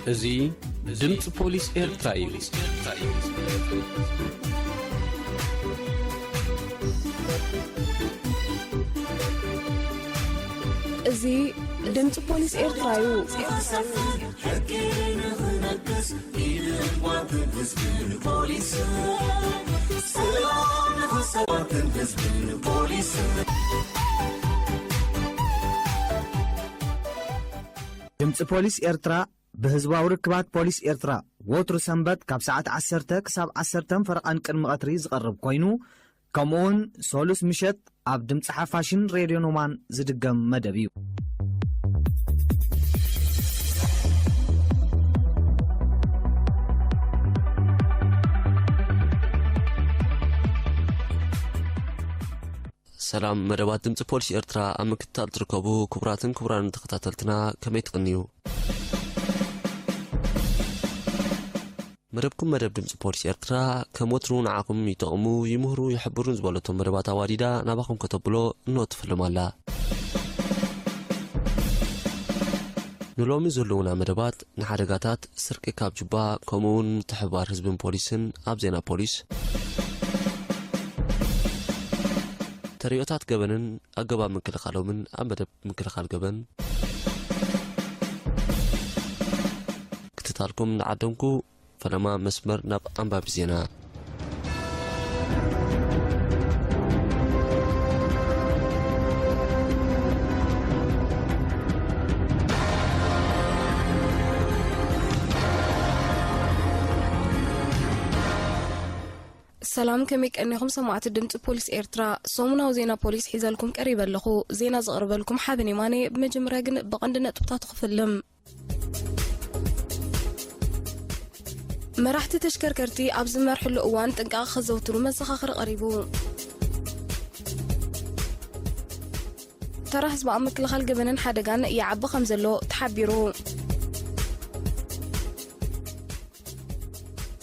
እዚ ድምፂ ፖሊስ ኤርትራ እዩ። እዚ ድምፂ ፖሊስ ኤርትራ እዩ። ሕጊ ንኽነግስ ኢድን ጓንትን ህዝብን ፖሊስን፣ ሰላም ንኽሰባትን ህዝብን ፖሊስን። ድምፂ ፖሊስ ኤርትራ ብህዝባዊ ርክባት ፖሊስ ኤርትራ ወትሩ ሰንበት ካብ ሰዓት ዓሰርተ ክሳብ ዓሰርተን ፈረቓን ቅድሚ ቀትሪ ዝቐርብ ኮይኑ፣ ከምኡውን ሰሉስ ምሸት ኣብ ድምፂ ሓፋሽን ሬድዮ ኖማን ዝድገም መደብ እዩ። ሰላም መደባት ድምፂ ፖሊስ ኤርትራ ኣብ ምክትታል ትርከቡ ክቡራትን ክቡራንን ተኸታተልትና ከመይ ትቕንዩ? መደብኩም መደብ ድምፂ ፖሊስ ኤርትራ ከም ወትሩ ንዓኹም ይጠቕሙ፣ ይምህሩ፣ ይሕብሩን ዝበለቶም መደባት ኣዋዲዳ ናባኹም ከተብሎ እንሆ ትፍልም ኣላ። ንሎሚ ዘለዉና መደባት ንሓደጋታት ስርቂ ካብ ጁባ ከምኡውን ምትሕብባር ህዝብን ፖሊስን ኣብ ዜና ፖሊስ፣ ተርእዮታት ገበንን ኣገባብ ምክልኻሎምን ኣብ መደብ ምክልኻል ገበን ክትታልኩም ንዓደምኩ። ፈለማ መስመር ናብ ኣንባቢ ዜና። ሰላም፣ ከመይ ቀኒኹም ሰማዕቲ ድምፂ ፖሊስ ኤርትራ? ሰሙናዊ ዜና ፖሊስ ሒዘልኩም ቀሪበ ኣለኹ። ዜና ዘቕርበልኩም ሓበን የማነ። ብመጀመርያ ግን ብቐንዲ ነጥብታቱ ክፍልም። መራሕቲ ተሽከርከርቲ ኣብ ዝመርሕሉ እዋን ጥንቃቐ ከዘውትሩ መዘኻኸሪ ቀሪቡ። ተራ ህዝቢ ኣብ ምክልኻል ገበንን ሓደጋን ይዓቢ ከም ዘሎ ተሓቢሩ።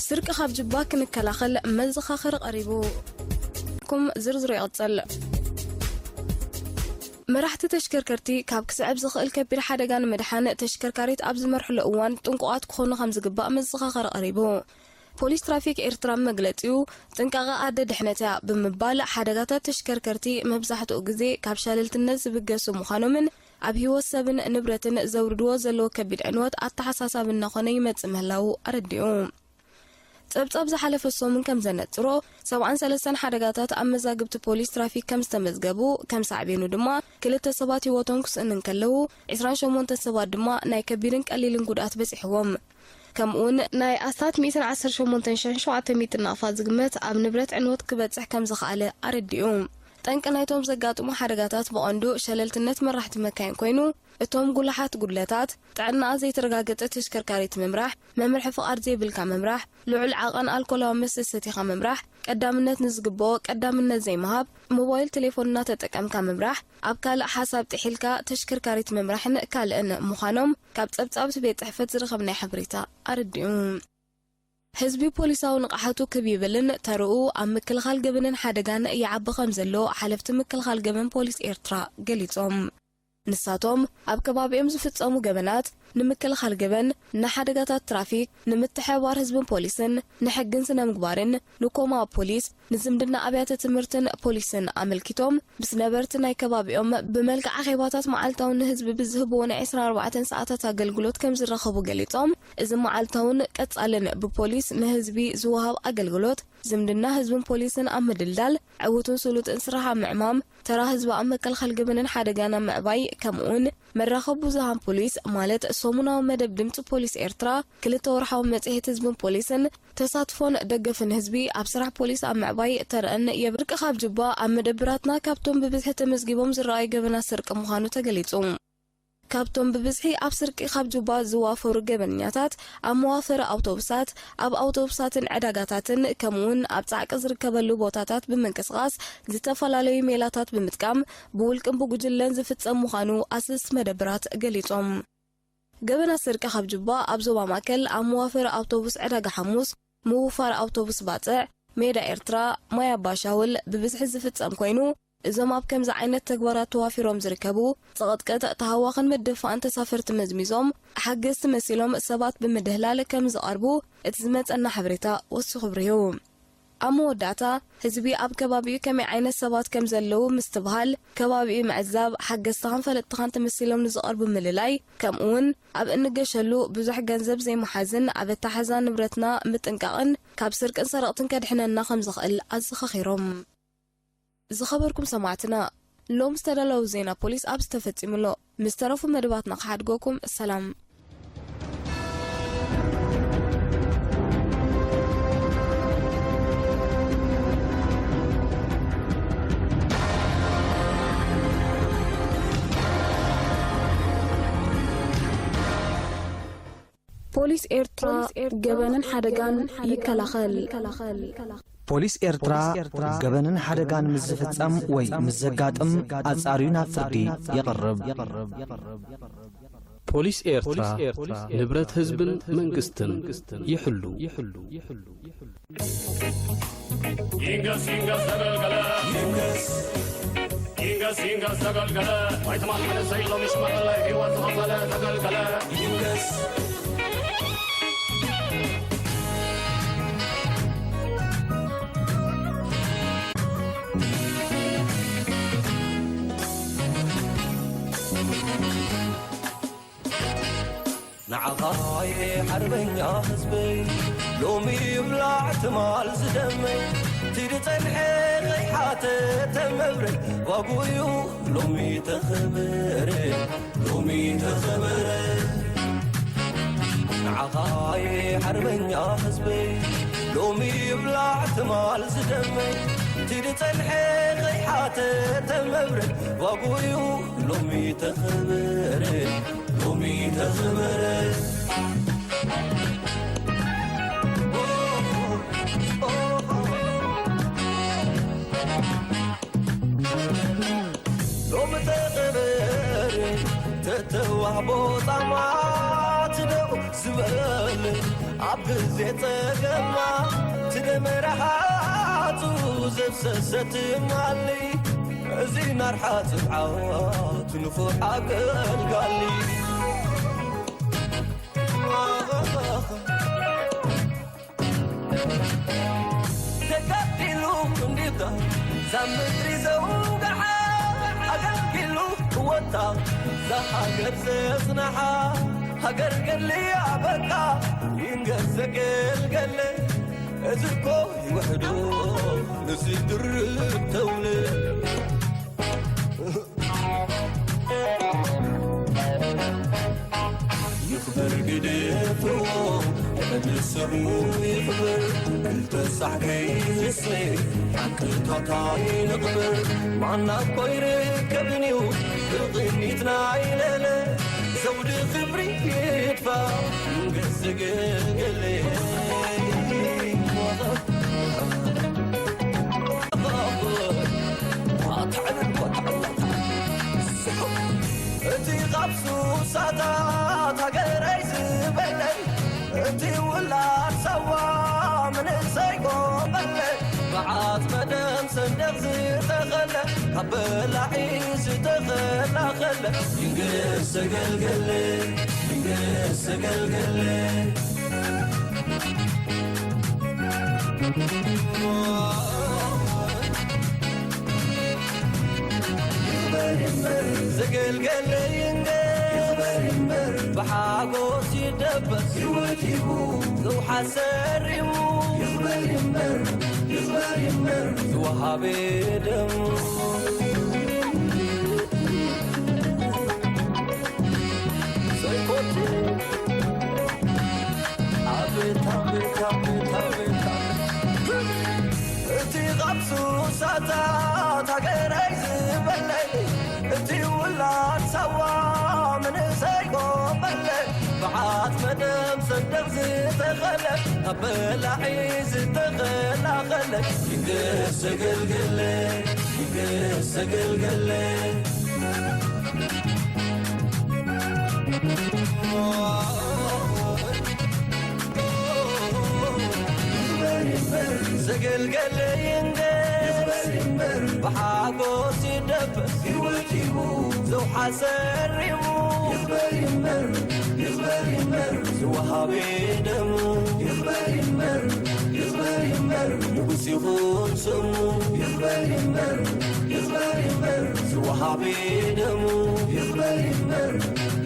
ስርቂ ካብ ጅባ ክንከላኸል መዘኻኸሪ ቀሪቡ። ኩም ዝርዝሩ ይቕጽል። መራሕቲ ተሽከርከርቲ ካብ ክስዕብ ዝኽእል ከቢድ ሓደጋ ንምድሓን ተሽከርካሪት ኣብ ዝመርሕሉ እዋን ጥንቁቓት ክኾኑ ከም ዝግባእ መዘኻኸሪ ቀሪቡ። ፖሊስ ትራፊክ ኤርትራ መግለጺኡ ጥንቃቐ ኣደ ድሕነት እያ ብምባል ሓደጋታት ተሽከርከርቲ መብዛሕትኡ ግዜ ካብ ሸለልትነት ዝብገሱ ምዃኖምን ኣብ ህይወት ሰብን ንብረትን ዘውርድዎ ዘለዉ ከቢድ ዕንወት ኣተሓሳሳቢ እናኾነ ይመጽእ ምህላዉ ኣረዲኡ። ጸብጻብ ዝሓለፈ ሰሙን ከም ዘነጽሮ፣ ሰብዓን ሰለስተን ሓደጋታት ኣብ መዛግብቲ ፖሊስ ትራፊክ ከም ዝተመዝገቡ፣ ከም ሳዕቤኑ ድማ ክልተ ሰባት ህይወቶም ክስእኑ እንከለዉ፣ ዕስራን ሸሞንተን ሰባት ድማ ናይ ከቢድን ቀሊልን ጉድኣት በጺሕዎም። ከምኡውን ናይ ኣስታት ሚእትን ዓሰርተ ሸሞንተን ሽሕን ሸውዓተ ሚእትን ናቕፋ ዝግመት ኣብ ንብረት ዕንወት ክበጽሕ ከም ዝኸኣለ ኣረዲኡ። ጠንቂ ናይቶም ዘጋጥሙ ሓደጋታት ብቐንዱ ሸለልትነት መራሕቲ መካይን ኮይኑ፣ እቶም ጉልሓት ጉድለታት፣ ጥዕናኣ ዘይተረጋገጸ ተሽከርካሪት ምምራሕ፣ መምርሒ ፍቓድ ዘይብልካ ምምራሕ፣ ልዑል ዓቐን ኣልኮላዊ መስተ ሰቲኻ ምምራሕ፣ ቀዳምነት ንዝግብኦ ቀዳምነት ዘይምሃብ፣ ሞባይል ቴሌፎን እናተጠቀምካ ምምራሕ፣ ኣብ ካልእ ሓሳብ ጥሒልካ ተሽከርካሪት ምምራሕን ካልእን ምዃኖም ካብ ጸብጻብ እቲ ቤት ጽሕፈት ዝረኸብናዮ ሓበሬታ ኣረዲኡ። ህዝቢ ፖሊሳዊ ንቕሓቱ ክብ ይብልን ተርኡ ኣብ ምክልኻል ገበንን ሓደጋን ይዓቢ ከም ዘሎ ሓለፍቲ ምክልኻል ገበን ፖሊስ ኤርትራ ገሊጾም። ንሳቶም ኣብ ከባቢኦም ዝፍጸሙ ገበናት ንምክልኻል ገበን፣ ንሓደጋታት ትራፊክ፣ ንምትሕብባር ህዝብን ፖሊስን፣ ንሕግን ስነ ምግባርን፣ ንኮማ ፖሊስ፣ ንዝምድና ኣብያተ ትምህርትን ፖሊስን ኣመልኪቶም ምስ ነበርቲ ናይ ከባቢኦም ብመልክዕ ኣኼባታት መዓልታዊ ንህዝቢ ብዝህብዎ ናይ ዕስራን ኣርባዕተን ሰዓታት ኣገልግሎት ከም ዝረኸቡ ገሊጾም፣ እዚ መዓልታውን ቀጻልን ብፖሊስ ንህዝቢ ዝወሃብ ኣገልግሎት ዝምድና ህዝብን ፖሊስን ኣብ ምድልዳል፣ ዕዉትን ስሉጥን ስራሕ ኣብ ምዕማም፣ ተራ ህዝቢ ኣብ ምክልኻል ገበንን ሓደጋን ኣብ ምዕባይ፣ ከምኡውን መራኸቢ ብዙሃን ፖሊስ ማለት ሰሙናዊ መደብ ድምፂ ፖሊስ ኤርትራ፣ ክልተ ወርሓዊ መጽሔት ህዝብን ፖሊስን፣ ተሳትፎን ደገፍን ህዝቢ ኣብ ስራሕ ፖሊስ ኣብ ምዕባይ ተረአን የብርቂ ካብ ጅባ ኣብ መደብራትና ካብቶም ብብዝሒ ተመዝጊቦም ዝረኣዩ ገበናት ስርቂ ምዃኑ ተገሊጹ። ካብቶም ብብዝሒ ኣብ ስርቂ ካብ ጁባ ዝዋፈሩ ገበነኛታት፣ ኣብ መዋፈሪ ኣውቶቡሳት፣ ኣብ ኣውቶቡሳትን ዕዳጋታትን፣ ከምኡውን ኣብ ጻዕቂ ዝርከበሉ ቦታታት ብምንቅስቓስ፣ ዝተፈላለዩ ሜላታት ብምጥቃም፣ ብውልቅን ብጉጅለን ዝፍጸም ምዃኑ ኣዘዝቲ መደብራት ገሊጾም። ገበናት ስርቂ ካብ ጁባ ኣብ ዞባ ማእከል፣ ኣብ መዋፈሪ ኣውቶቡስ ዕዳጋ ሓሙስ፣ ምውፋር ኣውቶቡስ ባጽዕ፣ ሜዳ ኤርትራ፣ ማይ ኣባሻውል ብብዝሒ ዝፍጸም ኮይኑ፣ እዞም ኣብ ከምዚ ዓይነት ተግባራት ተዋፊሮም ዝርከቡ፣ ጽቕጥቅጥ፣ ተሃዋኽን ምድፋእን ተሳፈርቲ መዝሚዞም፣ ሓገዝቲ መሲሎም ሰባት ብምድህላል ከም ዝቐርቡ እቲ ዝመጸና ሓበሬታ ወሲኹ ኣብሪሁ። ኣብ መወዳእታ፣ ህዝቢ ኣብ ከባቢኡ ከመይ ዓይነት ሰባት ከም ዘለዉ ምስትብሃል፣ ከባቢኡ ምዕዛብ፣ ሓገዝትኻን ፈለጥትኻን ተመሲሎም ንዝቐርቡ ምልላይ፣ ከምኡውን ኣብ እንገሸሉ ብዙሕ ገንዘብ ዘይምሓዝን ኣብ ኣተሓሕዛ ንብረትና ምጥንቃቕን ካብ ስርቅን ሰረቕትን ከድሕነና ከም ዝኽእል ኣዘኻኺሮም። ዝኸበርኩም ሰማዕትና፣ ሎም ዝተዳለዉ ዜና ፖሊስ ኣብዚ ተፈጺሙ ኣሎ። ምስ ተረፉ መደባትና ክሓድገኩም። ሰላም። ፖሊስ ኤርትራ ገበንን ሓደጋን ይከላኸል። ፖሊስ ኤርትራ ገበንን ሓደጋን ምስ ዝፍጸም ወይ ምስ ዘጋጥም ኣጻርዩ ናብ ፍርዲ የቕርብ። ፖሊስ ኤርትራ ንብረት ህዝብን መንግስትን ይሕሉ። ይንገስ ይንገስ ዘገልገለ፣ ይንገስ ይንገስ ዘገልገለ፣ ኣይትማል መንእሰይ ሎሚ ሽማግለ፣ ህይወት ዝኸፈለ ዘገልገለ። ይንገስ። ንዓኻ እየ ሓርበኛ ህዝበይ፣ ሎሚ ይብላዕ ትማል ዝደመይ። እቲ ዝጸንሐ ከይሓተተ መብረድ ዋግኡ እዩ ሎሚ ተኸበረ፣ ሎሚ ተኸበረ። ንዓኻ እየ ሓርበኛ ህዝበይ፣ ሎሚ ይብላዕ ትማል ዝደመይ። እቲ ዝጸንሐ ከይሓተተ መብረድ ዋግኡ እዩ ሎሚ ተኸበረ፣ ሎሚ ተኸበረ። ሎሚ ተኸበረ ተተዋህቦ ጻማ ትደው ዝበለ ኣብ ግዜ ጸገማ ትደመረ ሓጹ ዘፍሰሰት ማሊ እዚ ናርሓ ጽብዓት ንፉዕ ኣገልጋሊ። ተጋዲሉ እንዲታ ዛ ምድሪ ዘውግሓ፣ ኣገልጊሉ ወታ ዛ ሃገር ዘጽንሓ፣ ሃገር ገድሊ ኣበቃ ይንገስ ዘገልገለ። እዚ እኮ ይውሕዶ ንዚ ድርብ ተውለ። ይኽበር ግደፍዎ፣ ልዕሊ ስሙ ይኽበር። ክልተ ሳሕ ከይንስእ፣ ሓቅታታ ይንቕበር። ማና እኮ ይርከብን እዩ፣ ብቕኒትና ይለለ። ዘውዲ ክብሪ ይድፋ፣ ንገስ ዘገልገለ። እቲ ኻብ ሱሳታት ሃገረይ ዝበለይ፣ እቲ ውላድ ሳዋ መንእሰይ ቆመለይ፣ ብዓት መደም ሰንደቕ ዝተኸለ፣ ካብ በላዒ ዝተኸላኸለ፣ ይንገስ ዘገልገለ፣ ይንገስ ዘገልገለ። ዘገልገለ ይንገር፣ ብሓጎስ ይደበስ፣ ህይወት ሂቡ፣ ዘውሓሰ ሪሙ፣ ይኽበር ይንበር፣ ይኽበር ይንበር፣ ዝወሃበ ደም። ሰይኮቲ። ኣቤት፣ ኣቤት፣ ኣቤት፣ ኣቤት፣ ኣቤት። እቲ ኻብ ሱሳታት ሃገረይ ዝበለይ፣ እቲ ውላድ ሳዋ መንእሰይ ቆመለይ፣ ብዓት መደም ሰንደቕ ዝተኸለ፣ ካብ በላዒ ዝተኸላኸለ፣ ይንገስ ዘገልገለ፣ ይንገስ ዘገልገለ። ዘገልገለ ይንገስ፣ ብሓጎስ ይደበስ ህይወት ሂቡ፣ ዘውሓሰ ሪሙ። ይኽበር ይንበር፣ ይኽበር ይንበር፣ ዝወሃበ ደሙ። ይኽበር ይንበር፣ ይኽበር ይንበር፣ ንጉስ ይኹን ስሙ። ይኽበር ይንበር፣ ይኽበር ይንበር፣ ዝወሃበ ደሙ። ይኽበር ይንበር፣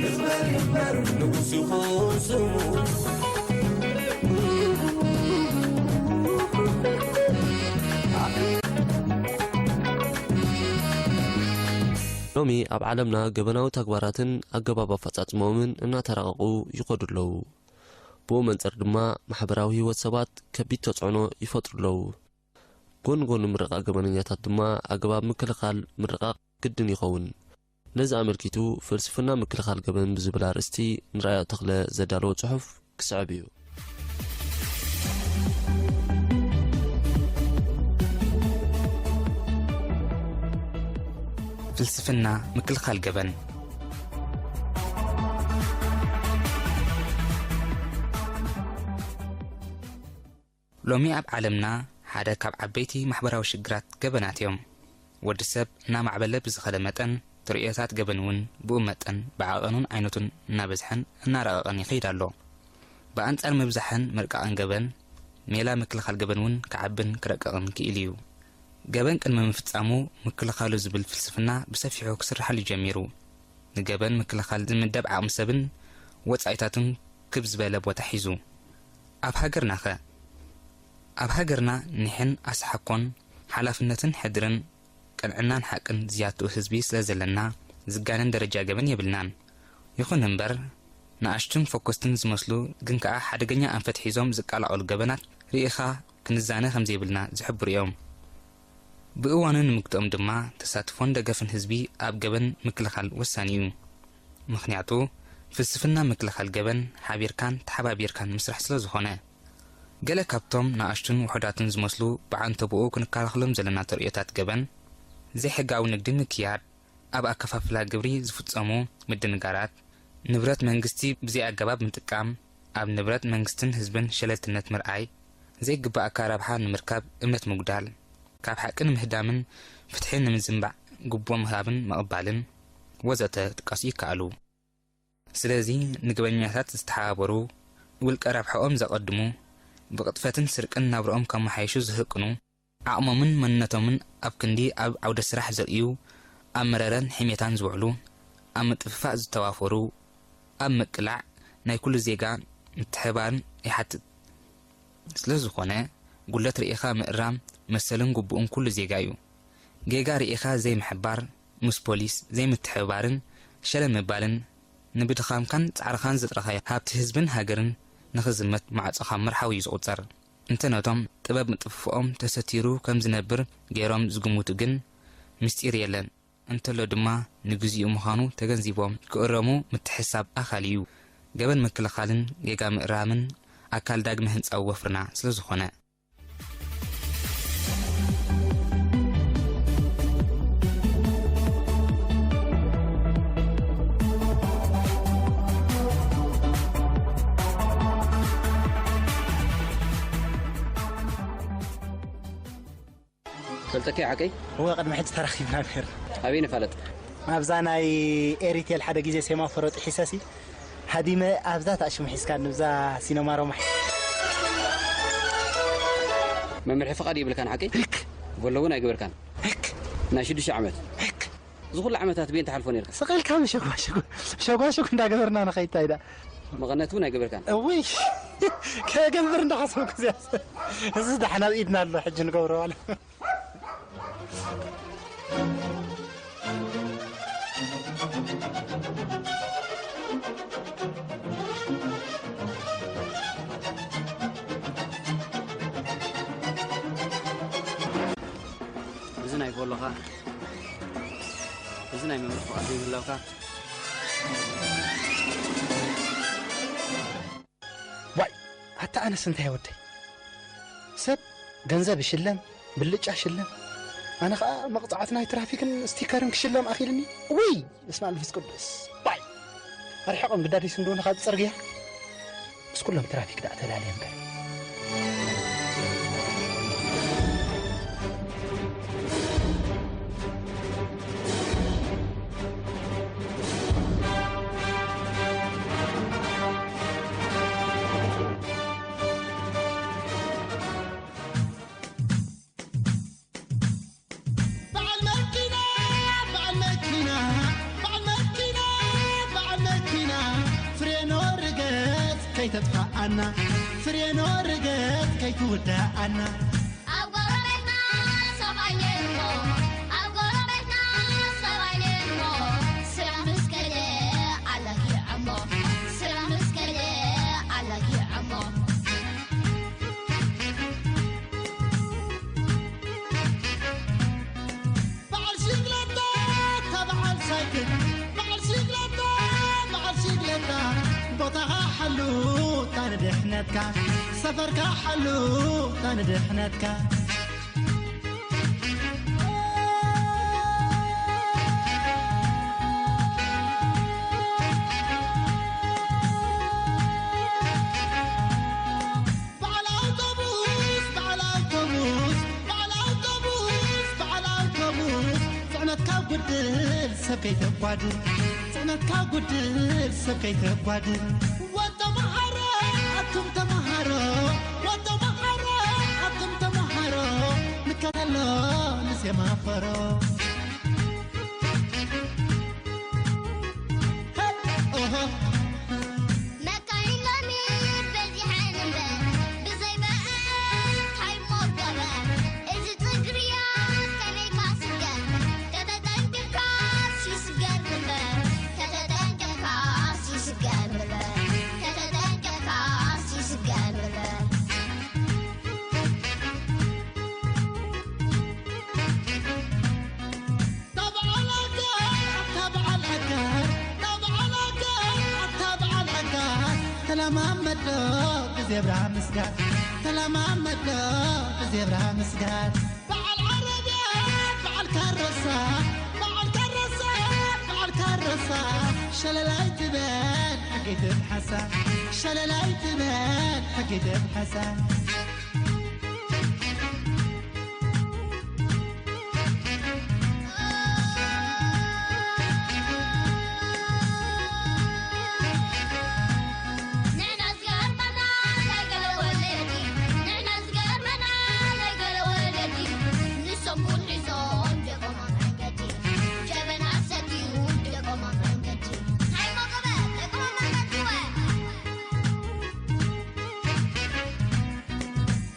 ይኽበር ይንበር፣ ንጉስ ይኹን ስሙ። ሎሚ ኣብ ዓለምና ገበናዊ ተግባራትን ኣገባብ ኣፈጻጽምኦምን እናተራቐቑ ይኸዱ ኣለዉ። ብኡ መንጽር ድማ ማሕበራዊ ህይወት ሰባት ከቢድ ተጽዕኖ ይፈጥሩ ኣለዉ። ጎኒ ጎኒ ምርቓቕ ገበነኛታት ድማ ኣገባብ ምክልኻል ምርቓቕ ግድን ይኸውን። ነዚ ኣመልኪቱ ፍልስፍና ምክልኻል ገበን ብዝብል ኣርእስቲ ንራእዮ ተኽለ ዘዳለዎ ጽሑፍ ክስዕብ እዩ። ፍልስፍና ምክልኻል ገበን። ሎሚ ኣብ ዓለምና ሓደ ካብ ዓበይቲ ማሕበራዊ ሽግራት ገበናት እዮም። ወዲ ሰብ እናማዕበለ ብዝኸደ መጠን፣ ተርእዮታት ገበን እውን ብኡ መጠን ብዓቐኑን ዓይነቱን እናበዝሐን እናረቐቐን ይኸይድ ኣሎ። ብኣንጻር ምብዛሕን ምርቃቕን ገበን፣ ሜላ ምክልኻል ገበን እውን ክዓብን ክረቅቕን ክኢሉ እዩ። ገበን ቅድሚ ምፍጻሙ ምክልኻሉ ዝብል ፍልስፍና ብሰፊሑ ክስርሓሉ ጀሚሩ። ንገበን ምክልኻል ዝምደብ ዓቕሚ ሰብን ወጻኢታቱን ክብ ዝበለ ቦታ ሒዙ። ኣብ ሃገርናኸ? ኣብ ሃገርና ኒሕን ኣስሓኮን ሓላፍነትን ሕድርን ቅንዕናን ሓቅን ዝያትኡ ህዝቢ ስለ ዘለና፣ ዝጋነን ደረጃ ገበን የብልናን። ይኹን እምበር፣ ንኣሽቱን ፈኮስትን ዝመስሉ ግን ከኣ ሓደገኛ ኣንፈት ሒዞም ዝቀላቐሉ ገበናት ርኢኻ ክንዛነ ከም ዘይብልና ዝሕብሩ እዮም። ብእዋኑ ንምግትኦም ድማ ተሳትፎን ደገፍን ህዝቢ ኣብ ገበን ምክልኻል ወሳኒ እዩ። ምኽንያቱ፣ ፍልስፍና ምክልኻል ገበን ሓቢርካን ተሓባቢርካን ምስራሕ ስለ ዝኾነ። ገለ ካብቶም ንኣሽቱን ውሑዳትን ዝመስሉ ብዓንተቦኡ ክንከላኸሎም ዘለና ተርእዮታት ገበን፣ ዘይሕጋዊ ንግዲ ምክያድ፣ ኣብ ኣከፋፍላ ግብሪ ዝፍጸሙ ምድንጋራት፣ ንብረት መንግስቲ ብዘይኣገባብ ምጥቃም፣ ኣብ ንብረት መንግስትን ህዝብን ሸለልትነት ምርኣይ፣ ዘይግባእካ ረብሓ ንምርካብ እምነት ምጉዳል፣ ካብ ሓቂ ንምህዳምን ፍትሒ ንምዝንባዕ ጉቦ ምሃብን ምቕባልን ወዘተ ክጥቀሱ ይከኣሉ። ስለዚ ንገበኛታት ዝተሓባበሩ፣ ውልቀ ረብሓኦም ዘቐድሙ፣ ብቕጥፈትን ስርቅን ናብርኦም ከመሓይሹ ዝህቅኑ፣ ዓቕሞምን መንነቶምን ኣብ ክንዲ ኣብ ዓውደ ስራሕ ዘርእዩ፣ ኣብ መረረን ሕሜታን ዝውዕሉ፣ ኣብ ምጥፍፋእ ዝተዋፈሩ፣ ኣብ ምቅላዕ ናይ ኩሉ ዜጋ ምትሕብባርን ይሓትት። ስለ ዝኾነ፣ ጉድለት ርኢኻ ምእራም መሰልን ግቡእን ኩሉ ዜጋ እዩ። ጌጋ ርኢኻ ዘይምሕባር፣ ምስ ፖሊስ ዘይምትሕብባርን ሸለል ምባልን፣ ንብድኻምካን ጻዕርኻን ዘጥረኻዮ ሃብቲ ህዝብን ሃገርን ንኽዝመት ማዕጾኻ ምርሓው እዩ ዝቑጸር። እንተ ነቶም ጥበብ ምጥፍፍኦም ተሰቲሩ ከም ዝነብር ገይሮም ዝግምቱ ግን፣ ምስጢር የለን። እንተሎ ድማ ንግዚኡ ምዃኑ ተገንዚቦም ክእረሙ ምትሕስሳብ ኣኻሊ እዩ። ገበን ምክልኻልን ጌጋ ምእራምን ኣካል ዳግመ ህንጻዊ ወፍርና ስለ ዝኾነ። ፈልጠካ ሓቀይ? እወ፣ ቅድሚ ሕጂ ተራኺብና ነይርና። ኣበይ ንፋለጥ? ኣብዛ ናይ ኤሪቴል ሓደ ግዜ ሴማፎሮ ጥሒሰሲ ሃዲመ ኣብዛ ታሽሙ ሒዝካ ንብዛ ሲነማ ሮማ። መምርሒ ፍቓድ ይብልካን ሓቀይ? ህክ! በሎ እውን ኣይገበርካን። ህክ! ናይ ሽዱሽተ ዓመት። ህክ! እዚ ኩሉ ዓመታት ቤን ትሓልፎ ነርካ? ስቕ ኢልካ መሸጓሸጉ፣ ሸጓሸጉ እንዳገበርና ንኸይድ ታይ ደኣ? መቐነት እውን ኣይገበርካን? እውይ! ከገብር እንዳኸሰብኩ እዚኣ። እዚ ደሓን ኣብ ኢድና ኣሎ፣ ሕጂ ንገብሮ ዋላ። እዚ ናይ ቦሎኻ፣ እዚ ናይ መምህር ፍቓድ ዘይምህላውካ። ዋይ፣ ኣታ ኣነስ እንታይ ወደይ? ሰብ ገንዘብ ይሽለም፣ ብልጫ ይሽለም። ኣነ ኸኣ መቕጻዕቲ ናይ ትራፊክን ስቲከርን ክሽለም ኣኺልኒ። ውይ! በስመ ኣብ መንፈስ ቅዱስ። ባይ! ኣርሕቖም ግዳዲስ እንደሆነ ካብ ጽርግያ። ምስ ኩሎም ትራፊክ ደኣ ተላልየ እምበር። ፍሬኖ ርገጽ ከይትውዳኣና። ኣብ ጎረቤትና ሰብኣይ ነይርሞ፣ ኣብ ጎረቤትና ሰብኣይ ነይርሞ፣ ስራሕ ምስ ከደ ኣለኪዐሞ፣ ስራሕ ምስ ከደ ኣለኪዐሞ። በዓል ሽግለታ፣ በዓል ሳይክል፣ በዓል ሽግለታ፣ በዓል ሽግለታ፣ ቦታኻ ሓሉ ታንድሕነትካ፣ ሰፈርካ ሓሉ ታንድሕነትካ። በዓል ኣውቶቡስ፣ በዓል ኣውቶቡስ፣ በዓል ኣውቶቡስ፣ በዓል ኣውቶቡስ፣ ጽዕነትካ ጉድል ሰብ ከይተጓድል፣ ጽዕነትካ ጉድል ሰብ ከይተጓድል። ወተመሃሮ፣ ኣቱም ተመሃሮ፣ ወተመሃሮ፣ ኣቱም ተመሃሮ፣ ንከተሎ ንሴማፈሮ። ኦሆ። መካይን ሎሚ በዚሐን እምበር፣ ብዘይ በአስ ሃይሞገበ። እዚ ጽግርያ ከመይካ ስገር፣ ከተጠንቂቕካስ ይስገር እምበር፣ ከተጠንቂቕካስ ይስገር እምበር፣ ከተጠንቂቕካስ ይስገር እምበር። ተለማመዶ ብዜብራ ምስጋር፣ ተለማመዶ ብዜብራ ምስጋር። በዓል ዓረብያ፣ በዓል ካረሳ፣ በዓል ካረሳ፣ በዓል ካረሳ። ሸለላይ ትበል ሕጊ ትብሓሳ፣ ሸለላይ ትበል ሕጊ ትብሓሳ።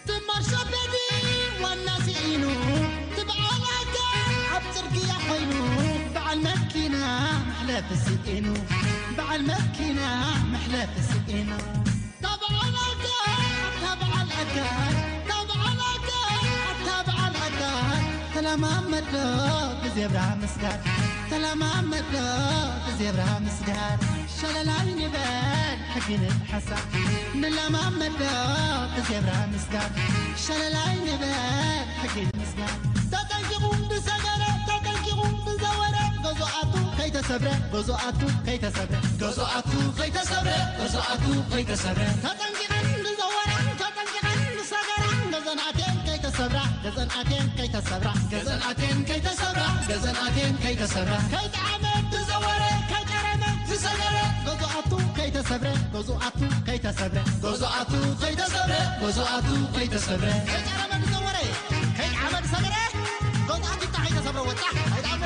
ትማር ሸበዲ ዋና ስኢኑ፣ ትበዓል ኣጋ ኣብ ጽርግያ ኮይኑ፣ በዓል መኪና መሕለፊ ስኢኑ፣ በዓል መኪና መሕለፊ ስኢኑ። ተበዓል ኣጋ፣ ተበዓል ኣጋ፣ ተበዓል ኣጋ፣ ተበዓል ኣጋ። ተለማመዶ ብዜብራ ምስጋር፣ ተለማመዶ ብዜብራ ምስጋር። ሸለላይ ንበል ሕጊ ንብሓሳ፣ ንለማመዶ ብዜብራ ምስጋር። ሸለላይ ንበል ሕጊ ንምስጋር። ተጠንቂቑ ዝሰገረ፣ ተጠንቂቑ ዝዘወረ፣ ገዝኡ ኣቱ ከይተሰብረ፣ ገዝኡ ኣቱ ከይተሰብረ፣ ገዝኡ ኣቱ ከይተሰብረ፣ ገዝኡ ኣቱ ከይተሰብረ። ተጠንቂቐን ዝዘወራ፣ ተጠንቂቐን ዝሰገራ፣ ገዘን ኣቴን ከይተሰብራ፣ ገዘን ኣቴን ከይተሰብራ፣ ገዘን ኣቴን ከይተሰብራ፣ ገዘን ኣቴን ከይተሰብራ። ከይጠዓመ ዝዘወረ፣ ከይጨረመ ዝሰገረ፣ ገዝኡ ኣቱ ከይተሰብረ፣ ገዝኡ ኣቱ ከይተሰብረ፣ ገዝኡ ኣቱ ከይተሰብረ፣ ገዝኡ ኣቱ ከይተሰብረ። ከይጨረመ ዝዘወረ፣ ከይጠዓመ ዝሰገረ፣ ገዝኡ ኣቱ ከይተሰብረ ወጣ፣ ኣይጠዓሞ።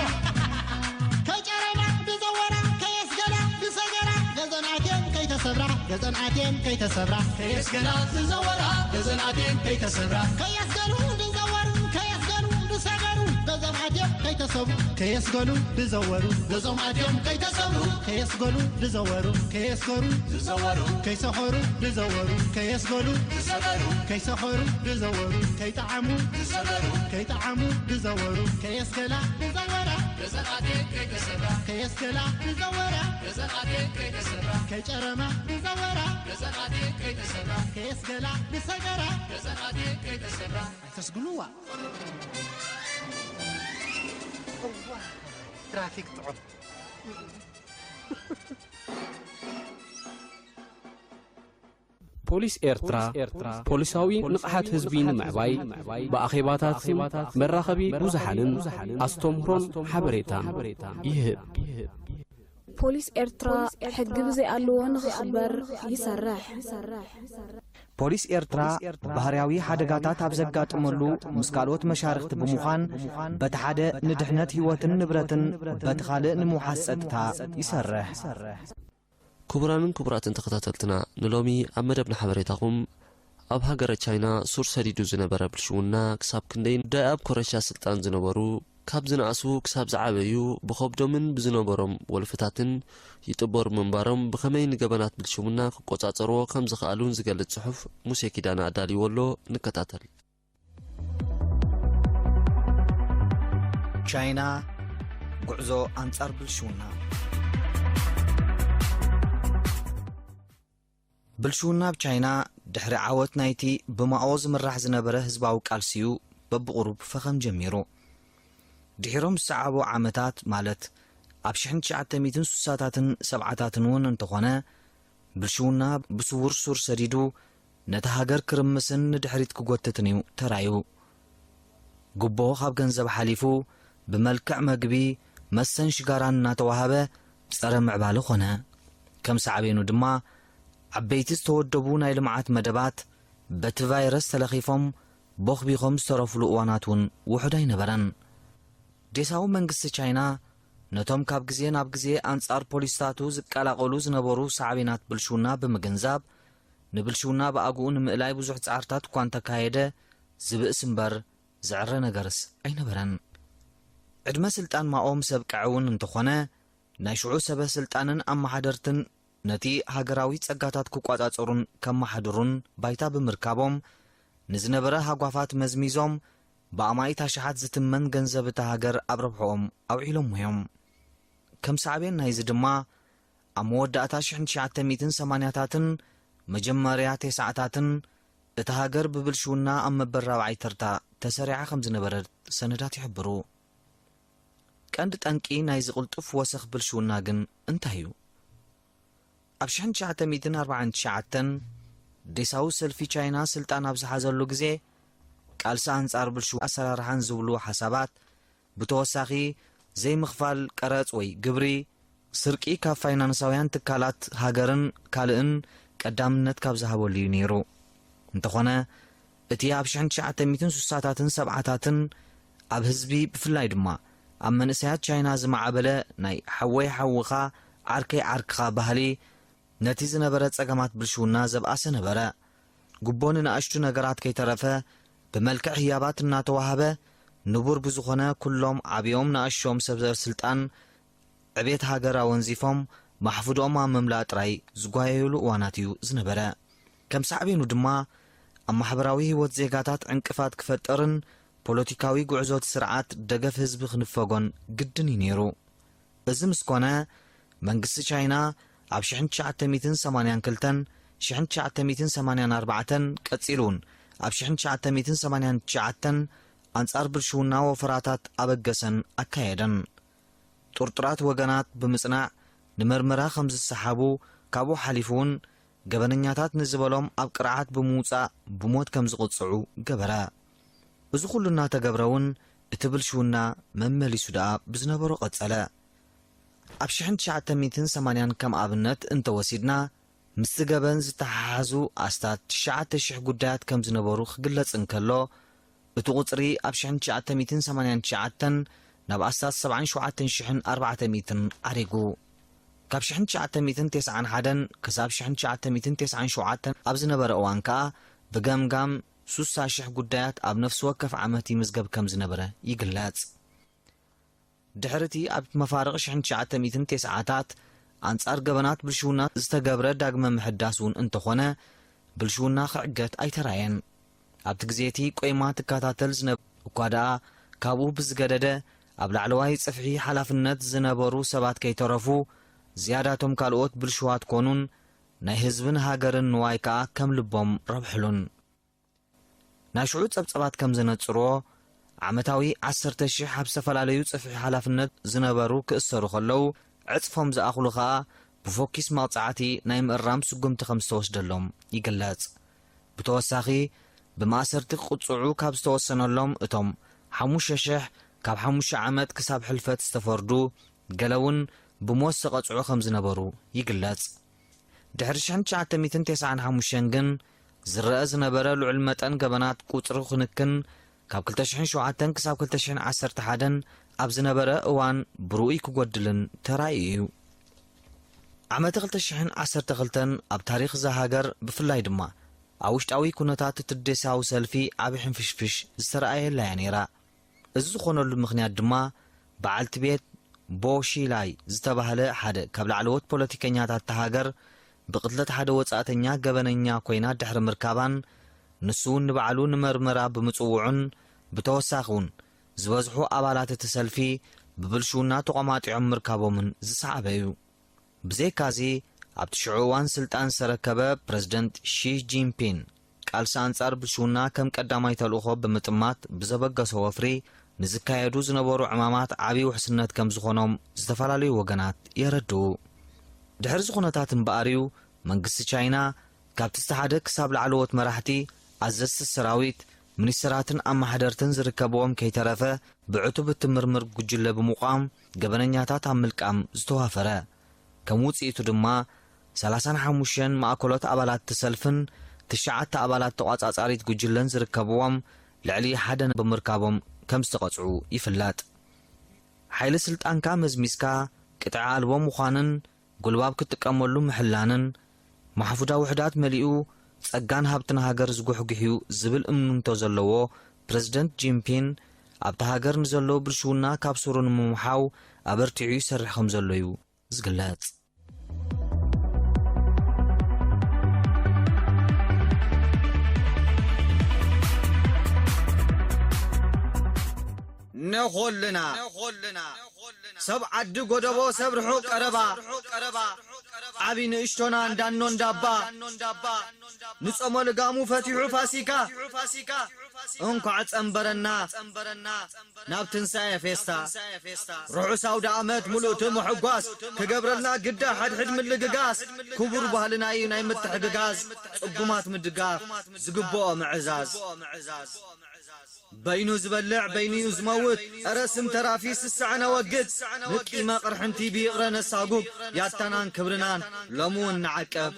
ከይጨረመ ዝዘወረ፣ ከየስገረ ዝሰገረ፣ ገዘን ኣቴን ከይተሰብራ፣ ገዘን ኣቴን ከይተሰብራ። ከየስገረ ዝዘወረ፣ ገዘን ኣቴን ከይተሰብራ። ከየስገሩ ዝዘወሩ፣ ከየስገሩ ዝሰገሩ፣ ገዘን ኣቴን ከይተሰብሩ። ከየስገሉ ዝዘወሩ፣ ገዞም ኣትዮም ከይተሰብሩ። ከየስገሉ ዝዘወሩ፣ ከየስገሩ ዝዘወሩ፣ ከይሰኸሩ ዝዘወሩ፣ ከየስገሉ ዝሰገሩ፣ ከይሰኸሩ ዝዘወሩ፣ ከይጠዓሙ ዝሰገሩ፣ ከይጠዓሙ ዝዘወሩ፣ ከየስገላ ዝዘወራ፣ ገዘን ኣትየን ከይተሰብራ፣ ከየስገላ ዝዘወራ፣ ገዘን ኣትየን ከይተሰብራ፣ ከይጨረማ ዝዘወራ፣ ገዘን ኣትየን ከይተሰብራ፣ ከየስገላ ዝሰገራ፣ ገዘን ኣትየን ከይተሰብራ። ኣይተስግሉዋ። እዋ፣ ትራፊክ ጥዑም። ፖሊስ ኤርትራ ፖሊሳዊ ንቕሓት ህዝቢ ንምዕባይ ብኣኼባታትን መራኸቢ ብዙሓንን ኣስተምህሮን ሓበሬታን ይህብ። ፖሊስ ኤርትራ ሕጊ ብዘይኣልዎ ንኽኽበር ይሰርሕ። ፖሊስ ኤርትራ ባህርያዊ ሓደጋታት ኣብ ዘጋጥመሉ ምስ ካልኦት መሻርኽቲ ብምዃን በቲ ሓደ ንድሕነት ህይወትን ንብረትን በቲ ካልእ ንምውሓስ ጸጥታ ይሰርሕ። ክቡራንን ክቡራትን ተኸታተልትና፣ ንሎሚ ኣብ መደብና ሓበሬታኹም፣ ኣብ ሃገረ ቻይና ሱር ሰዲዱ ዝነበረ ብልሽውና ክሳብ ክንደይ ጉዳይ ኣብ ኮረሻ ስልጣን ዝነበሩ ካብ ዝነኣሱ ክሳብ ዝዓበዩ ብኸብዶምን ብዝነበሮም ወልፍታትን ይጥበሩ ምንባሮም፣ ብኸመይ ንገበናት ብልሽውና ክቆጻጸርዎ ከም ዝኸኣሉን ዝገልጽ ጽሑፍ ሙሴ ኪዳነ ኣዳልይዎ ኣሎ። ንከታተል። ቻይና፣ ጉዕዞ ኣንጻር ብልሽውና። ብልሽውና ኣብ ቻይና ድሕሪ ዓወት ናይቲ ብማኦ ዝምራሕ ዝነበረ ህዝባዊ ቃልሲ'ዩ በብቑሩብ ፈኸም ጀሚሩ። ድሒሮም ዝሰዓቡ ዓመታት፣ ማለት ኣብ ሽሕን ትሽዓተ ሚእትን ስሳታትን ሰብዓታትን እውን እንተኾነ፣ ብልሽውና ብስውር ሱር ሰዲዱ ነታ ሃገር ክርምስን ንድሕሪት ክጎትትን እዩ ተራዩ። ጉቦ ካብ ገንዘብ ሓሊፉ ብመልክዕ መግቢ፣ መስተን ሽጋራን እናተዋሃበ ጸረ ምዕባለ ኾነ። ከም ሳዕቤኑ ድማ ዓበይቲ ዝተወደቡ ናይ ልምዓት መደባት በቲ ቫይረስ ተለኺፎም ቦኽቢኾም ዝተረፍሉ እዋናት እውን ውሑድ ኣይነበረን። ዴሳዊ መንግስቲ ቻይና ነቶም ካብ ግዜ ናብ ግዜ ኣንጻር ፖሊስታቱ ዝቀላቐሉ ዝነበሩ ሳዕቤናት ብልሽውና ብምግንዛብ፣ ንብልሽውና ብኣግኡ ንምእላይ ብዙሕ ጻዕርታት እኳ እንተካየደ፣ ዝብእስ እምበር ዝዕረ ነገርስ ኣይነበረን። ዕድመ ስልጣን ማኦ ምስ ኣብቅዐ እውን እንተኾነ፣ ናይ ሽዑ ሰበ ስልጣንን ኣመሓደርትን ነቲ ሃገራዊ ጸጋታት ክቋጻጸሩን ከመሓድሩን ባይታ ብምርካቦም፣ ንዝነበረ ሃጓፋት መዝሚዞም ብኣማኢት ኣሽሓት ዝትመን ገንዘብ እታ ሃገር ኣብ ረብሕኦም ኣውዒሎሞ እዮም። ከም ሳዕቤን ናይዚ ድማ፣ ኣብ መወዳእታ ሽሕን ትሽዓተ ሚእትን ሰማንያታትን መጀመርያ ተስዓታትን እታ ሃገር ብብልሽውና ኣብ መበል ራብዓይ ተርታ ተሰሪዓ ከም ዝነበረት ሰነዳት ይሕብሩ። ቀንዲ ጠንቂ ናይዚ ቅልጡፍ ወሰኽ ብልሽውና ግን እንታይ እዩ? ኣብ ሽሕን ትሽዓተ ሚእትን ኣርባዓን ትሽዓተን ዴሳዊ ሰልፊ ቻይና ስልጣን ኣብ ዝሓዘሉ ግዜ፣ ቃልሲ ኣንጻር ብልሽው ኣሰራርሓን ዝብሉ ሓሳባት፣ ብተወሳኺ ዘይምኽፋል ቀረጽ ወይ ግብሪ፣ ስርቂ ካብ ፋይናንሳውያን ትካላት ሃገርን ካልእን ቀዳምነት ካብ ዝሃበሉ እዩ ነይሩ። እንተኾነ፣ እቲ ኣብ ሽሕን ትሽዓተ ሚእትን ስሳታትን ሰብዓታትን ኣብ ህዝቢ፣ ብፍላይ ድማ ኣብ መንእሰያት ቻይና ዝማዕበለ ናይ ሓወይ ሓውኻ ዓርከይ ዓርክኻ ባህሊ፣ ነቲ ዝነበረ ጸገማት ብልሽውና ዘብኣሰ ነበረ። ጉቦ ንንኣሽቱ ነገራት ከይተረፈ ብመልክዕ ህያባት እናተዋህበ፣ ንቡር ብዝኾነ ኩሎም ዓብዮም ንኣሽዮም ሰብ ስልጣን ዕቤት ሃገር ኣወንዚፎም ማሕፉድኦም ኣብ ምምላእ ጥራይ ዝጓየዩሉ እዋናት እዩ ዝነበረ። ከም ሳዕቤኑ ድማ ኣብ ማሕበራዊ ህይወት ዜጋታት ዕንቅፋት ክፈጥርን ፖለቲካዊ ጉዕዞ እቲ ስርዓት ደገፍ ህዝቢ ክንፈጎን ግድን እዩ ነይሩ። እዚ ምስ ኮነ፣ መንግስቲ ቻይና ኣብ ሽሕን ትሽዓተ ሚእትን ሰማንያን ክልተን፣ ሽሕን ትሽዓተ ሚእትን ሰማንያን ኣርባዕተን፣ ቀጺሉ እውን ኣብ ሽሕን ትሽዓተ ሚእትን ሰማንያን ትሽዓተን ኣንጻር ብልሽውና ወፈራታት ኣበገሰን ኣካየደን። ጥርጡራት ወገናት ብምጽናዕ ንመርመራ ከም ዝሰሓቡ፣ ካብኡ ሓሊፉ እውን ገበነኛታት ንዝበሎም ኣብ ቅርዓት ብምውጻእ ብሞት ከም ዝቕጽዑ ገበረ። እዚ ኩሉ እናተገብረ እውን እቲ ብልሽውና መመሊሱ ደኣ ብዝነበሮ ቀጸለ። ኣብ ሽሕን ትሽዓተ ሚእትን ሰማንያን ከም ኣብነት እንተወሲድና፣ ምስቲ ገበን ዝተሓሓዙ ኣስታት ትሽዓተ ሽሕ ጉዳያት ከም ዝነበሩ ክግለጽ እንከሎ፣ እቲ ቁጽሪ ኣብ ሽሕን ትሽዓተ ሚእትን ሰማንያን ትሽዓተን ናብ ኣስታት ሰብዓን ሸውዓተን ሽሕን ኣርባዕተ ሚእትን ዓሪጉ። ካብ ሽሕን ትሽዓተ ሚእትን ተስዓን ሓደን ክሳብ ሽሕን ትሽዓተ ሚእትን ተስዓን ሸውዓተን ኣብ ዝነበረ እዋን ከኣ ብገምጋም ሱሳ ሽሕ ጉዳያት ኣብ ነፍሲ ወከፍ ዓመት ይምዝገብ ከም ዝነበረ ይግለጽ። ድሕሪ እቲ ኣብ መፋርቕ ሽሕን ትሽዓተ ሚእትን ተስዓታት ኣንጻር ገበናት ብልሽውና ዝተገብረ ዳግመ ምሕዳስ እውን እንተኾነ፣ ብልሽውና ክዕገት ኣይተራየን። ኣብቲ ግዜ እቲ ቆይማ ትከታተል ዝነብ-፣ እኳ ደኣ ካብኡ ብዝገደደ፣ ኣብ ላዕለዋይ ጽፍሒ ሓላፍነት ዝነበሩ ሰባት ከይተረፉ፣ ዝያዳቶም ካልኦት ብልሽዋት ኮኑን፣ ናይ ህዝብን ሃገርን ንዋይ ከኣ ከም ልቦም ረብሕሉን። ናይ ሽዑ ጸብጸባት ከም ዘነጽርዎ፣ ዓመታዊ ዓሰርተ ሽሕ ኣብ ዝተፈላለዩ ጽፍሒ ሓላፍነት ዝነበሩ ክእሰሩ ከለዉ፣ ዕጽፎም ዝኣኽሉ ኸኣ ብፎኪስ መቕጻዕቲ ናይ ምእራም ስጉምቲ ከም ዝተወስደሎም ይግለጽ። ብተወሳኺ፣ ብማእሰርቲ ክቕጽዑ ካብ ዝተወሰነሎም እቶም ሓሙሽተ ሽሕ፣ ካብ ሓሙሽተ ዓመት ክሳብ ሕልፈት ዝተፈርዱ፣ ገለ እውን ብሞት ዝተቐጽዑ ከም ዝነበሩ ይግለጽ። ድሕሪ ሽሕን ትሽዓተ ሚእትን ተስዓን ሓሙሽተን ግን ዝረኣ ዝነበረ ልዑል መጠን ገበናት ቁጽሩ ክንክን ካብ ክልተ ሽሕን ሸውዓተን ክሳብ ክልተ ሽሕን ዓሰርተ ሓደን ኣብ ዝነበረ እዋን ብርኡይ ክጎድልን ተራእዩ እዩ። ዓመተ ክልተ ሽሕን ዓሰርተ ክልተን ኣብ ታሪኽ እዛ ሃገር፣ ብፍላይ ድማ ኣብ ውሽጣዊ ኩነታት እቲ ዴሳዊ ሰልፊ፣ ዓቢ ሕንፍሽፍሽ ዝተረኣየላ እያ ነይራ። እዚ ዝኾነሉ ምኽንያት ድማ፣ በዓልቲ ቤት ቦ ሺላይ ዝተባህለ ሓደ ካብ ላዕለዎት ፖለቲከኛታት እታ ሃገር፣ ብቕትለት ሓደ ወጻእተኛ ገበነኛ ኮይና ድሕሪ ምርካባን፣ ንሱ እውን ንባዕሉ ንመርመራ ብምጽውዑን፣ ብተወሳኺ እውን ዝበዝሑ ኣባላት እቲ ሰልፊ ብብልሽውና ተቖማጢዖም ምርካቦምን ዝሰዓበ እዩ። ብዘይካዚ፣ ኣብቲ ሽዑ እዋን ስልጣን ዝተረከበ ፕረዚደንት ሺ ጂንፒን፣ ቃልሲ ኣንጻር ብልሽውና ከም ቀዳማይ ተልእኾ ብምጥማት ብዘበገሶ ወፍሪ፣ ንዝካየዱ ዝነበሩ ዕማማት ዓቢ ውሕስነት ከም ዝኾኖም ዝተፈላለዩ ወገናት የረድኡ። ድሕሪ እዚ ኩነታት እምበኣር እዩ፣ መንግስቲ ቻይና፣ ካብቲ ዝተሓደ ክሳብ ላዕለዎት መራሕቲ፣ ኣዘዝቲ ሰራዊት፣ ሚኒስተራትን ኣመሓደርትን ዝርከብዎም ከይተረፈ፣ ብዕቱብ እትምርምር ጉጅለ ብምቋም፣ ገበነኛታት ኣብ ምልቃም ዝተዋፈረ። ከም ውጽኢቱ ድማ፣ ሰላሳን ሓሙሽተን ማእከሎት ኣባላት እቲ ሰልፍን ትሽዓተ ኣባላት ተቋጻጻሪት ጉጅለን ዝርከብዎም፣ ልዕሊ ሓደ ብምርካቦም ከም ዝተቐጽዑ ይፍለጥ። ሓይሊ ስልጣንካ መዝሚዝካ፣ ቅጥዒ ኣልቦ ምዃንን፣ ጉልባብ ክትጥቀመሉ ምሕላንን፣ ማሕፉዳ ውሕዳት መሊኡ፣ ጸጋን ሃብትን ሃገር ዝጉሕጉሕ እዩ ዝብል እምንቶ ዘለዎ ፕረዚደንት ጂንፒን፣ ኣብታ ሃገር ንዘሎ ብልሽውና ካብ ሱሩ ንምምሓው ኣበርቲዑ ይሰርሕ ከም ዘሎ እዩ ዝግለጽ። ንኹልና ሰብ ዓዲ ጎደቦ፣ ሰብ ርሑቕ ቀረባ፣ ዓቢ ንእሽቶና፣ እንዳኖ እንዳባ፣ ንጾሞ ልጋሙ ፈቲሑ ፋሲካ፣ እንኳዕ ጸንበረና ናብ ትንሳኤ ፌስታ። ርሑስ ኣውደ ኣመት፣ ምሉእቲ ምሕጓስ ክገብረልና ግዳ፣ ሓድሕድ ምልግጋስ ክቡር ባህልና እዩ ናይ ምትሕግጋዝ፣ ጽጉማት ምድጋፍ ዝግብኦ ምዕዛዝ። በይኑ ዝበልዕ በይኑ እዩ ዝመውት፣ እረ ስም ተራፊ ስስዐ ነወግድ፣ ንቂመ ቅርሕንቲ ብይቕረ ነሳጉግ፣ ያታናን ክብርናን ሎሚ እውን ንዓቀብ።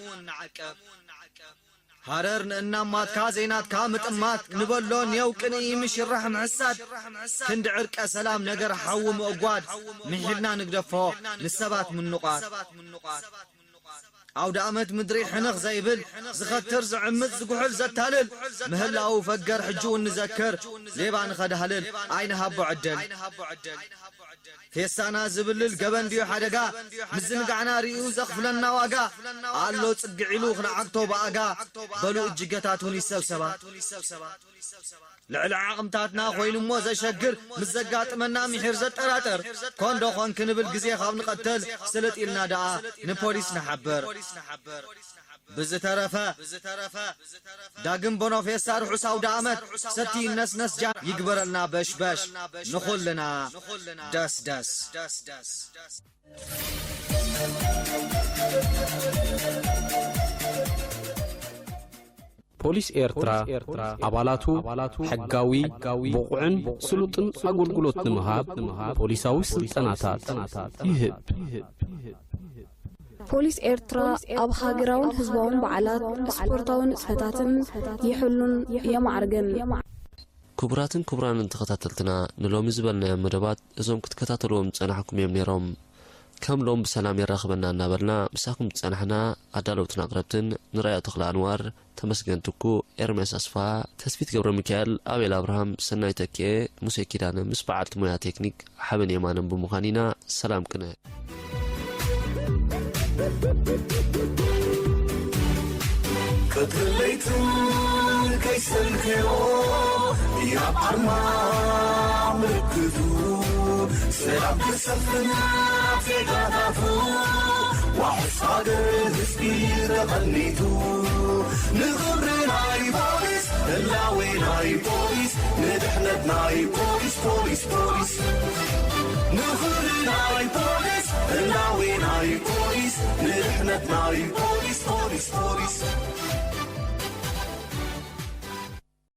ሃረር ንእናማትካ ዘይናትካ ምጥማት፣ ንበሎ ኔው ቅንኢ ምሽራሕ ምሕሳድ፣ ክንዲ ዕርቀ ሰላም ነገር ሓዊ ምእጓድ፣ ምሒርና ንግደፎ ንሰባት ምንቋት። ኣውደ ኣመት ምድሪ ሕንኽ ዘይብል፣ ዝኸትር ዝዕምጽ ዝጉሕል ዘታልል፣ ምህላው ፈገር ሕጂ እውን ንዘክር፣ ሌባ ንኸዳህልል ኣይንሃቦ ዕድል። ፌስታና ዝብልል ገበን ድዩ ሓደጋ? ምዝንጋዕና ርእዩ ዘኽፍለና ዋጋ ኣሎ ጽግዕ ኢሉ ክንዓግቶ ብኣጋ። በሉ እጅገታት እውን ይሰብሰባ። ልዕሊ ዓቕምታትና ኮይኑ እሞ ዘሸግር፣ ምስ ዘጋጥመና ምሒር ዘጠራጥር፣ ኮን ዶ ኾን ክንብል ግዜ ካብ ንቐተል፣ ስልጥ ኢልና ደኣ ንፖሊስ ንሓብር። ብዝተረፈ፣ ዳግም ቦኖፌሳ ርሑስ ኣውደ ኣመት፣ ሰቲ ነስነስ ጃን ይግበረልና በሽበሽ፣ ንኹልና ደስ ደስ። ፖሊስ ኤርትራ ኣባላቱ ሕጋዊ፣ ብቑዕን ስሉጥን ኣገልግሎት ንምሃብ ፖሊሳዊ ስልጠናታት ይህብ። ፖሊስ ኤርትራ ኣብ ሃገራውን ህዝባውን በዓላት፣ ስፖርታዊ ንጥፈታትን ይሕሉን የማዕርግን። ክቡራትን ክቡራንን ተኸታተልትና፣ ንሎሚ ዝበልናዮም መደባት እዞም ክትከታተልዎም ዝጸናሕኩም እዮም ነይሮም። ከም ሎም ብሰላም የራኽበና እናበልና ምሳኹም ዝጸናሕና ኣዳለውትን ኣቕረብትን ንራያ ተኽለ ኣንዋር፣ ተመስገን ትኩ፣ ኤርምያስ ኣስፍሃ፣ ተስፊት ገብረ ሚካኤል፣ ኣቤል ኣብርሃም፣ ሰናይ ተኪኤ፣ ሙሴ ኪዳነ ምስ በዓልቲ ሞያ ቴክኒክ ሓበን የማነን ብምዃን ኢና። ሰላም ቅነ። ቀትርን ለይትን ከይሰልከዮ ያብ ኣርማ ምልክቱ ሰላም ክሰፍን ኣብ ዜጋታቱ ዋሕስ ሃገር ህዝቢ ተቐኒቱ ንኽብሪ ናይ ፖሊስ ህላዌ ናይ ፖሊስ ንድሕነት ናይ ፖሊስ ፖሊስ ፖሊስ ንኽብሪ ናይ ፖሊስ ህላዌ ናይ ፖሊስ ንድሕነት ናይ ፖሊስ ፖሊስ ፖሊስ